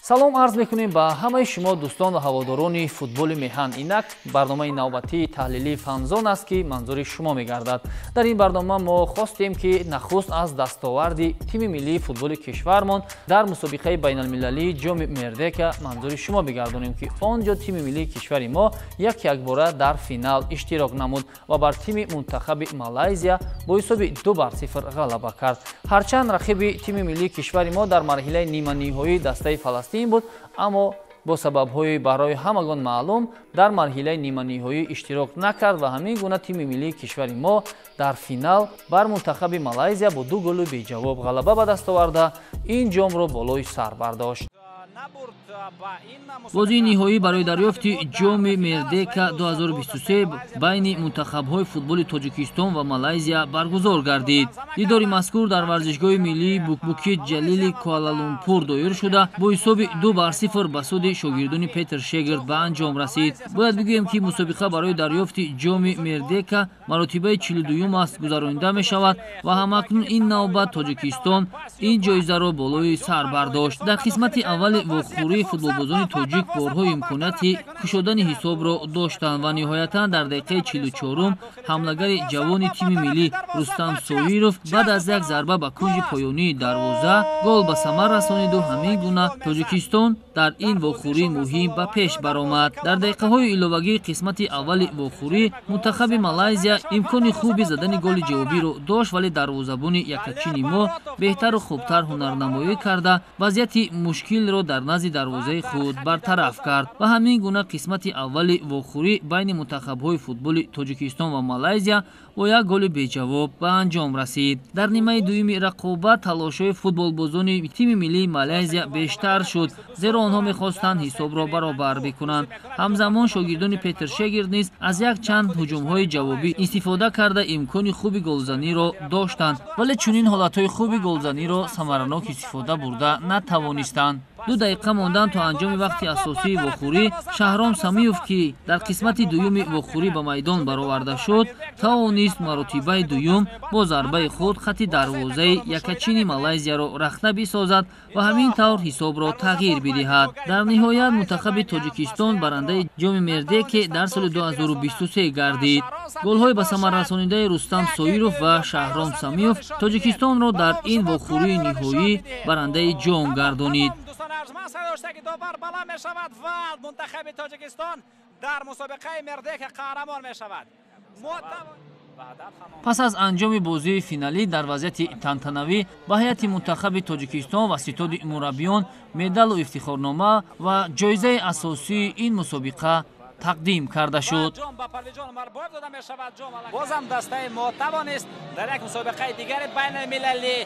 Салом арз мекунем ба ҳамаи шумо, дӯстон ва ҳаводорони футболи меҳан. Инак барномаи навбатии таҳлилии «Фанзон» аст, ки манзури шумо мегардад. Дар ин барнома мо хостем, ки нахуст аз дастоварди тими миллии футболи кишвармон дар мусобиқаи байналмилалии Ҷоми Мердека манзури шумо бигардонем, ки он ҷо тими миллии кишвари мо як якбора дар финал иштирок намуд ва бар тими мунтахаби Малайзия бо ҳисоби 2-0 ғалаба кард. Ҳарчанд рақиби тими миллии кишвари мо дар марҳилаи ниманиҳоӣ дастаи Фаластин буд, аммо бо сабабҳои барои ҳамагон маълум дар марҳилаи ниманиҳоӣ иштирок накард ва ҳамин гуна тими миллии кишвари мо дар финал бар мунтахаби Малайзия бо ду голу беҷавоб ғалаба ба даст оварда, ин ҷомро болои сар бардошт. Бозии ниҳоӣ барои дарёфти Ҷоми Мердека 2023 байни мунтахабҳои футболи Тоҷикистон ва Малайзия баргузор гардид. Дидори мазкур дар варзишгоҳи миллии Букит Ҷалили Куалалумпур доир шуда, бо ҳисоби 2-0 ба суди шогирдони Петр Шегрт ба анҷом расид. Бояд бигӯем, ки мусобиқа барои дарёфти Ҷоми Мердека маротибаи 42-юм аст гузаронида мешавад ва ҳамакнун ин навбат Тоҷикистон ин ҷоизаро болои сар бардошт. Дар қисмати аввали вохӯрии футболбозони тоҷик борҳо имконияти кушодани ҳисобро доштанд ва ниҳоятан дар дақиқаи 44-ум ҳамлагари ҷавони тими миллӣ Рустам Соиров баъд аз як зарба ба кунҷи поёнии дарвоза гол ба самар расониду ҳамин гуна Тоҷикистон дар ин вохӯрии муҳим ба пеш баромад. Дар дақиқаҳои иловагии қисмати аввали вохӯрӣ мунтахаби Малайзия имкони хуби задани голи ҷавобиро дошт, вале дарвозабони якачини мо беҳтару хубтар ҳунарнамоӣ карда, вазъияти мушкилро дар назди дарвозаи худ бартараф кард ва ҳамин гуна қисмати аввали вохӯрӣ байни мунтахабҳои футболи Тоҷикистон ва Малайзия бо як голи беҷавоб ба анҷом расид. Дар нимаи дуюми рақобат талошҳои футболбозони тими миллии Малайзия бештар шуд, зеро онҳо мехостанд ҳисобро баробар бикунанд. Ҳамзамон шогирдони Петр Шегрт низ аз якчанд ҳуҷумҳои ҷавобӣ истифода карда, имкони хуби голзаниро доштанд, вале чунин ҳолатҳои хуби голзаниро самаранок истифода бурда натавонистанд. 2 дақиқа мондан то анҷоми вақти асосии вохӯрӣ, Шаҳром Самиев, ки дар қисмати дуюми вохӯрӣ ба майдон бароварда шуд, тавонист маротибаи дуюм бо зарбаи худ хати дарвозаи якачини Малайзияро рахна бисозад ва ҳамин тавр ҳисобро тағйир бидиҳад. Дар ниҳоят мунтахаби Тоҷикистон барандаи Ҷоми Мердеке дар соли 2023 гардид. Голҳои ба самар расонидаи Рустам Соиров ва Шаҳром Самиев Тоҷикистонро дар ин вохӯрии ниҳоӣ барандаи ҷом гардонид. Арҷманд, садоштаги довар баланд мешавад ва мунтахаби Тоҷикистон дар мусобиқаи Мердека қаҳрамон мешавад. Пас аз анҷоми бозии финалӣ дар вазъияти тантанавӣ ба ҳайати мунтахаби Тоҷикистон ва ситоди мураббиён медалу ифтихорнома ва ҷоизаи асосии ин мусобиқа тақдим карда шуд. Бозам дастаи мо тавонист дар як мусобиқаи дигари байналмилалӣ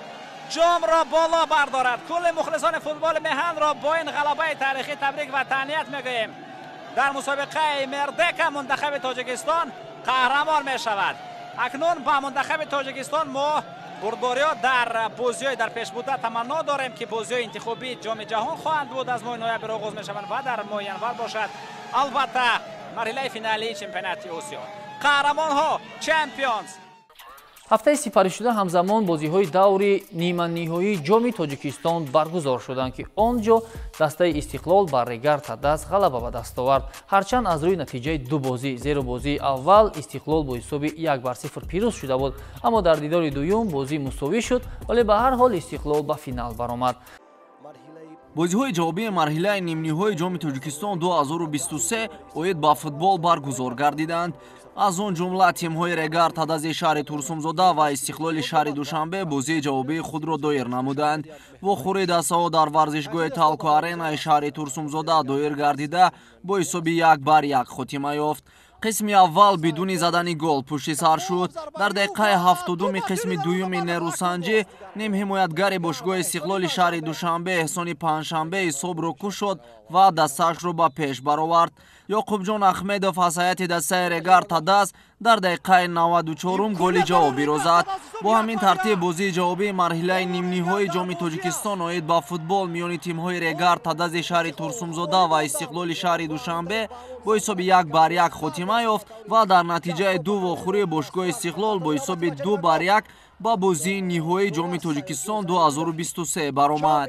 ҷомро боло бардорад. Кулли мухлисони футболи меҳанро бо ин ғалабаи таърихӣ табрик ва таҳният мегӯем. Дар мусобиқаи Мердека мунтахаби Тоҷикистон қаҳрамон мешавад. Акнун ба мунтахаби Тоҷикистон мо бурдбориҳо дар бозиҳои дар пеш буда таманно дорем, ки бозиҳои интихобии Ҷоми Ҷаҳон хоҳанд буд, аз моҳи ноябр оғоз мешаванд ва дар моҳи январ бошад, албатта, марҳилаи финалии чемпионати Осиё. Қаҳрамонҳо, champions! Ҳафтаи сипаришуда ҳамзамон бозиҳои даври ниманиҳоии Ҷоми Тоҷикистон баргузор шуданд, ки он ҷо дастаи Истиқлол бар Регар Тадаз ғалаба ба даст овард, ҳарчанд аз рӯи натиҷаи ду бозӣ, зеро бозии аввал Истиқлол бо ҳисоби 1-0 пирӯз шуда буд, аммо дар дидори дуюм бозӣ мусовӣ шуд, вале ба ҳар ҳол Истиқлол ба финал баромад. Бозиҳои ҷавобии марҳилаи нимниҳои Ҷоми Тоҷикистон 2023 оид ба футбол баргузор гардиданд. Аз он ҷумла тимҳои Регар Тадази шаҳри Турсунзода ва Истиқлоли шаҳри Душанбе бозии ҷавобии худро доир намуданд. Вохӯрии дастаҳо дар варзишгоҳи Талко Аренаи шаҳри Турсунзода доир гардида, бо ҳисоби 1-1 хотима ёфт. Қисми аввал бидуни задани гол пушти сар шуд. Дар дақиқаи 72-ми қисми дуюми нерӯсанҷӣ нимҳимоятгари бошгоҳи Истиқлоли шаҳри Душанбе Эҳсони Панҷшанбе ҳисобро кушод ва дастаашро ба пеш баровард. Ёқубҷон Ахмедов аз ҳайати дастаи Регар Тадаз дар дақиқаи 94-ум голи ҷавобиро зад. Бо ҳамин тартиб бозии ҷавобии марҳилаи нимниҳои Ҷоми Тоҷикистон оид ба футбол миёни тимҳои Регар Тадази шаҳри Турсунзода ва Истиқлоли шаҳри Душанбе бо ҳисоби 1-1 хотима ёфт ва дар натиҷаи ду вохӯрии бошгоҳи Истиқлол бо ҳисоби 2-1 ба бозии ниҳоии Ҷоми Тоҷикистон 2023 баромад.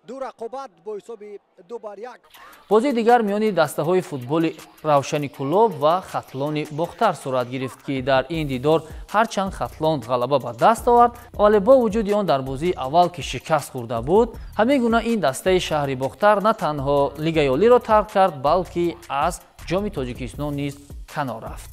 Ду рақобат бо ҳисоби 2-1. Бозии дигар миёни дастаҳои футболи Равшани Кӯлоб ва Хатлони Бохтар сурат гирифт, ки дар ин дидор ҳарчанд Хатлон ғалаба ба даст овард, вале бо вуҷуди он дар бозии аввал, ки шикаст хӯрда буд, ҳамин гуна ин дастаи шаҳри Бохтар на танҳо Лигаи Олиро тарк кард, балки аз Ҷоми Тоҷикистон низ канор рафт.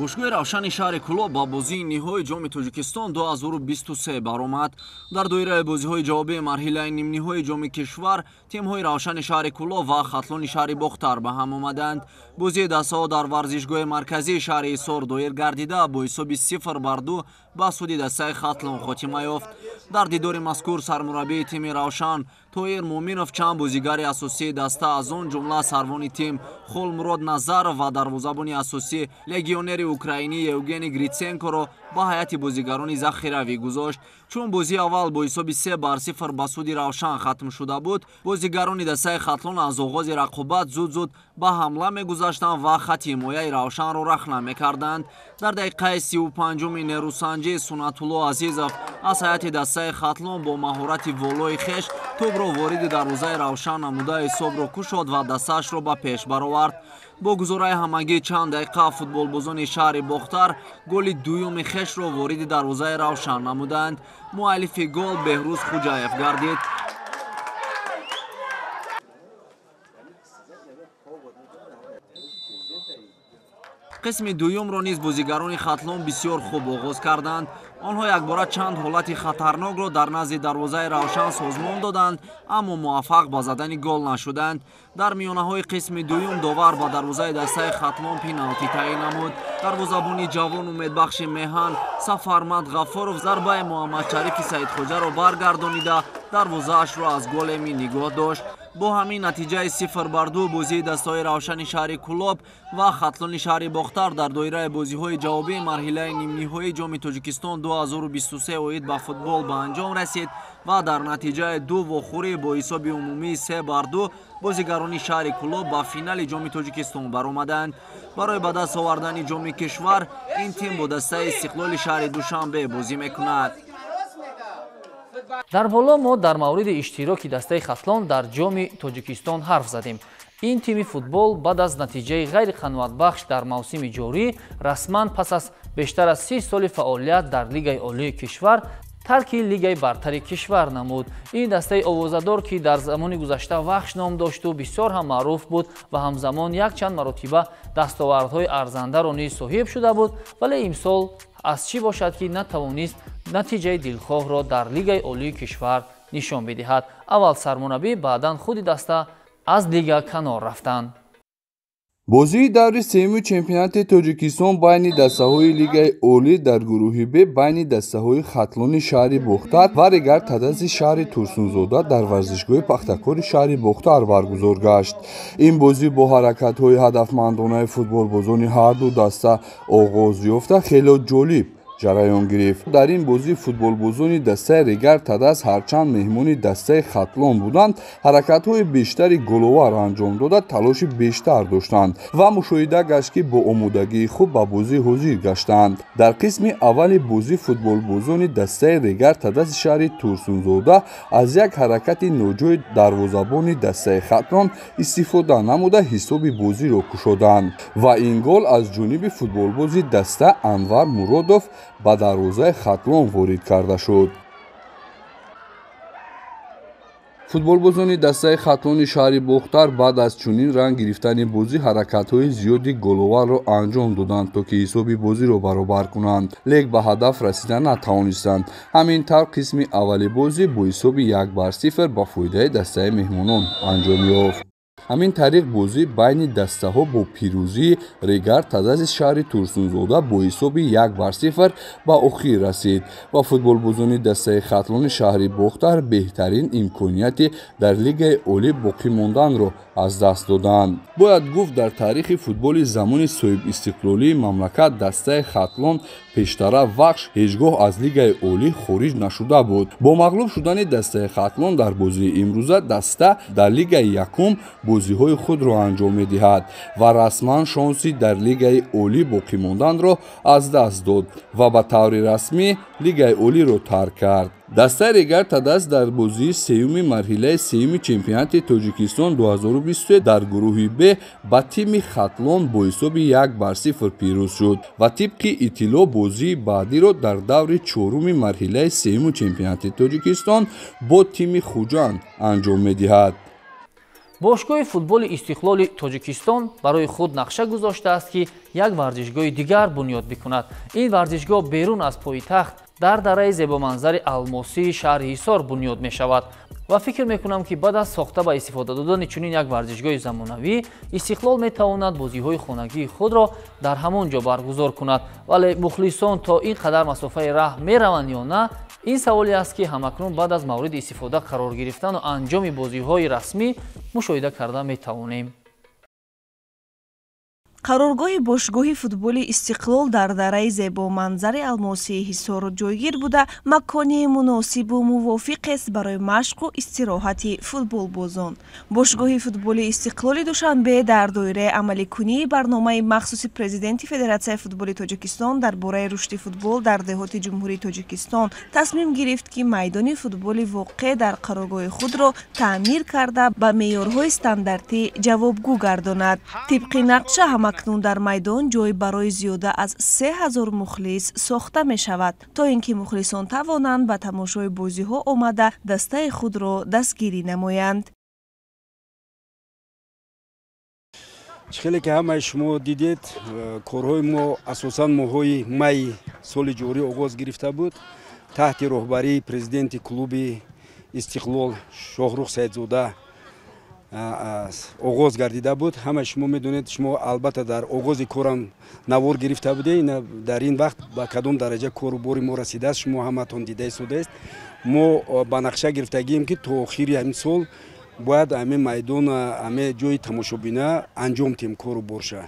Бошгоҳи Равшани шаҳри Кӯлоб ба бозии ниҳоии Ҷоми Тоҷикистон 2023 баромад. Дар доираи бозиҳои ҷавобии марҳилаи нимниҳоии ҷоми кишвар тимҳои Равшани шаҳри Кӯлоб ва Хатлони шаҳри Бохтар ба ҳам омаданд. Бозии дастаҳо дар варзишгоҳи марказии шаҳри Ҳисор доир гардида, бо ҳисоби 0-2 ба суди дастаи Хатлон хотима ёфт. Дар дидори мазкур сармураббии тими Равшан Тоир Муъминов чанд бозигари асосии даста, аз он ҷумла сарвони тим Холмурод Назаров ва дарвозабони асосӣ легионери украинӣ Евгений Гритсенкоро ба ҳайати бозигарони захиравӣ гузошт. Чун бозии аввал бо ҳисоби 3-0 ба суди Равшан хатм шуда буд, бозигарони дастаи Хатлон аз оғози рақобат зуд-зуд ба ҳамла мегузаштанд ва хатти ҳимояи Равшанро рахна мекарданд. Дар дақиқаи 35-уми нерӯсанҷӣ Сунатулло Азизов аз ҳайати дастаи Хатлон бо маҳорати волои хеш тӯбро вориди дарвозаи Равшан намуда ҳисобро кушод ва дастаашро ба пеш баровард. Бо гузораи ҳамагӣ чанд дақиқа футболбозони шаҳри Бохтар голи дуюми хешро вориди дарвозаи Равшан намуданд. Муаллифи гол Беҳрӯз Хуҷаев гардид. Қисми дуюмро низ бозигарони Хатлон бисёр хуб оғоз карданд. Онҳо якбора чанд ҳолати хатарнокро дар назди дарвозаи Равшан созмон доданд, аммо муваффақ ба задани гол нашуданд. Дар миёнаҳои қисми дуюм довар ба дарвозаи дастаи Хатлон пеналти таъин намуд. Дарвозабони ҷавон умедбахши меҳан Сафармад Ғаффоров зарбаи Муҳаммадшарифи Саидхоҷаро баргардонида дарвозаашро аз гол эмин нигоҳ дошт. Бо ҳамин натиҷаи 0-2 бозии дастаҳои Равшани шаҳри Кӯлоб ва Хатлони шаҳри Бохтар дар доираи бозиҳои ҷавобии марҳилаи нимниҳоии Ҷоми Тоҷикистон 2023 оид ба футбол ба анҷом расид ва дар натиҷаи ду вохӯрӣ бо ҳисоби умумии 3-2 бозигарони шаҳри Кӯлоб ба финали Ҷоми Тоҷикистон баромаданд. Барои ба даст овардани ҷоми кишвар ин тим бо дастаи Истиқлоли шаҳри Душанбе бозӣ мекунад. Дар боло мо дар мавриди иштироки дастаи Хатлон дар Ҷоми Тоҷикистон ҳарф задем. Ин тими футбол баъд аз натиҷаи ғайриқаноатбахш дар мавсими ҷорӣ расман пас аз бештар аз 30 соли фаъолият дар Лигаи Олии кишвар тарки Лигаи бартари кишвар намуд. Ин дастаи овозадор, ки дар замони гузашта Вахш ном дошту бисёр ҳам маъруф буд ва ҳамзамон якчанд маротиба дастовардҳои арзандаро низ соҳиб шуда буд, вале имсол аз чӣ бошад, ки натавонист натиҷаи дилхоҳро дар Лигаи Олии кишвар нишон бидиҳад. Аввал сармураббӣ, баъдан худи даста аз лига канор рафтанд. Бозии даври сеюми чемпионати Тоҷикистон байни дастаҳои Лигаи Олӣ дар гурӯҳи Б байни дастаҳои Хатлони шаҳри Бохтар ва Регар Тадази шаҳри Турсунзода дар варзишгоҳи Пахтакори шаҳри Бохтар баргузор гашт. Ин бозӣ бо ҳаракатҳои ҳадафмандонаи футболбозони ҳарду даста оғоз ёфта хело ҷолиб ҷараён гирифт. Дар ин бозӣ футболбозони дастаи Регар Тадаз ҳарчанд меҳмони дастаи Хатлон буданд, ҳаракатҳои бештари головар анҷом дода талоши бештар доштанд ва мушоҳида гашт, ки бо омодагии хуб ба бозӣ ҳозир гаштанд. Дар қисми аввали бозӣ футболбозони дастаи Регар Тадази шаҳри Турсунзода аз як ҳаракати ноҷои дарвозабони дастаи Хатлон истифода намуда ҳисоби бозиро кушоданд ва ин гол аз ҷониби футболбози даста Анвар Муродов ба дарвозаи Хатлон ворид карда шуд. Футболбозони дастаи Хатлони шаҳри Бохтар баъд аз чунин ранг гирифтани бозӣ ҳаракатҳои зиёди головарро анҷом доданд, то ки ҳисоби бозиро баробар кунанд, лек ба ҳадаф расида натавонистанд. Ҳамин тавр қисми аввали бозӣ бо ҳисоби 1-0 ба фоидаи дастаи меҳмонон анҷом ёфт. Ҳамин тариқ бозӣ байни дастаҳо бо пирӯзии Регар Тадази шаҳри Турсунзода бо ҳисоби 1-0 ба охир расид ва футболбозони дастаи Хатлони шаҳри Бохтар беҳтарин имконияти дар Лигаи Олӣ боқӣ монданро аз даст доданд. Бояд гуфт, дар таърихи футболи замони соҳибистиқлолии мамлакат дастаи Хатлон пештара Вахш ҳеҷ гоҳ аз Лигаи Олӣ хориҷ нашуда буд. Бо мағлуб шудани дастаи Хатлон дар бозии имрӯза даста дар Лигаи якум бо бозиҳои худро анҷом медиҳад ва расман шонси дар Лигаи Олӣ боқӣ монданро аз даст дод ва ба таври расмӣ Лигаи Олиро тарк кард. Дастаи Регар Тадаз дар бозии сеюми марҳилаи сеюми чемпионати Тоҷикистон 2023 дар гурӯҳи Б ба тими Хатлон бо ҳисоби 1-0 пирӯз шуд ва тибқи иттилоъ бозии баъдиро дар даври чоруми марҳилаи сеюми чемпионати Тоҷикистон бо тими Хуҷанд анҷом медиҳад. Бошгоҳи футболи Истиқлоли Тоҷикистон барои худ нақша гузоштааст, ки як варзишгоҳи дигар бунёд бикунад. Ин варзишгоҳ берун аз пойтахт дар дараи зебоманзари Алмосии шаҳри Ҳисор бунёд мешавад ва фикр мекунам, ки баъд аз сохта ба истифода додани чунин як варзишгоҳи замонавӣ Истиқлол метавонад бозиҳои хонагии худро дар ҳамон ҷо баргузор кунад. Вале мухлисон то ин қадар масофаи раҳ мераванд ё на, ин саволе аст, ки ҳамакнун баъд аз мавриди истифода қарор гирифтану анҷоми бозиҳои расмӣ мушоҳида карда метавонем. Қароргоҳи бошгоҳи футболи Истиқлол дар дараи зебоманзари Алмосии Ҳисор ҷойгир буда, макони муносибу мувофиқест барои машқу истироҳати футболбозон. Бошгоҳи футболи Истиқлоли Душанбе дар доираи амаликунии барномаи махсуси президенти Федератсияи футболи Тоҷикистон дар бораи рушди футбол дар деҳоти Ҷумҳурии Тоҷикистон тасмим гирифт, ки майдони футболи воқеъ дар қароргоҳи худро таъмир карда ба меъёрҳои стандартӣ ҷавобгӯ гардонад. Тибқи нақша ҳамакнун дар майдон ҷой барои зиёда аз 3000 мухлис сохта мешавад, то ин ки мухлисон тавонанд ба тамошои бозиҳо омада дастаи худро дастгирӣ намоянд. Чӣ хеле ки ҳамаи шумо дидед, корҳои мо асосан моҳҳои майи соли ҷорӣ оғоз гирифта буд. Таҳти роҳбарии президенти клуби Истиқлол Шоҳрух Саидзода оғоз гардида буд. Ҳамаи шумо медонед, шумо албатта дар оғози корам навор гирифта будед. Дар ин вақт ба кадом дараҷа кору бори мо расидааст, шумо ҳаматон дида истодаест. Мо ба нақша гирифтагием, ки то охири ҳамин сол бояд ҳамин майдон, ҳамин ҷои тамошобина анҷом диҳем кору борша.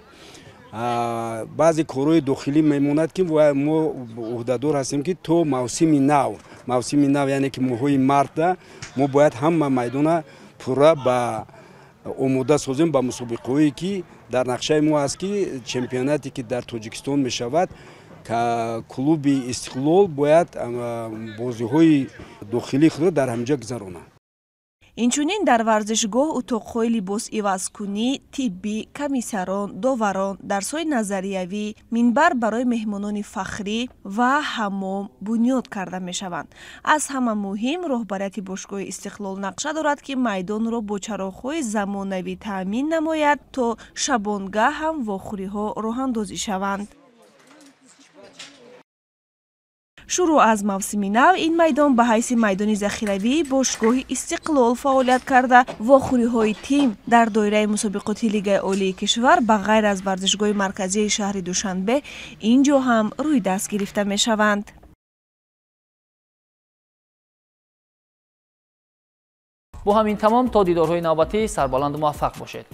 Баъзе корҳои дохилӣ мемонад, ки мо ӯҳдадор ҳастем, ки то мавсими нав, яъне ки моҳҳои марта мо бояд ҳама майдона пурра ба омода созем ба мусобиқаҳое, ки дар нақшаи мо аст, ки чемпионате ки дар Тоҷикистон мешавад, клуби Истиқлол бояд бозиҳои дохилии худро дар ҳаминҷо гузаронад. Инчунин дар варзишгоҳ утоқҳои либосивазкунӣ, тиббӣ, комиссарон, доварон, дарсҳои назариявӣ, минбар барои меҳмонони фахрӣ ва ҳаммом бунёд карда мешаванд. Аз ҳама муҳим, роҳбарияти бошгоҳи Истиқлол нақша дорад, ки майдонро бо чароғҳои замонавӣ таъмин намояд, то шабонгаҳ ҳам вохӯриҳо роҳандозӣ шаванд. Шурӯъ аз мавсими нав ин майдон ба ҳайси майдони захиравии бошгоҳи Истиқлол фаъолият карда, вохӯриҳои тим дар доираи мусобиқоти Лигаи Олии кишвар ба ғайр аз варзишгоҳи марказии шаҳри Душанбе ин ҷо ҳам рӯи даст гирифта мешаванд. Бо ҳамин тамом, то дидорҳои навбатӣ сарбаланду муваффақ бошед.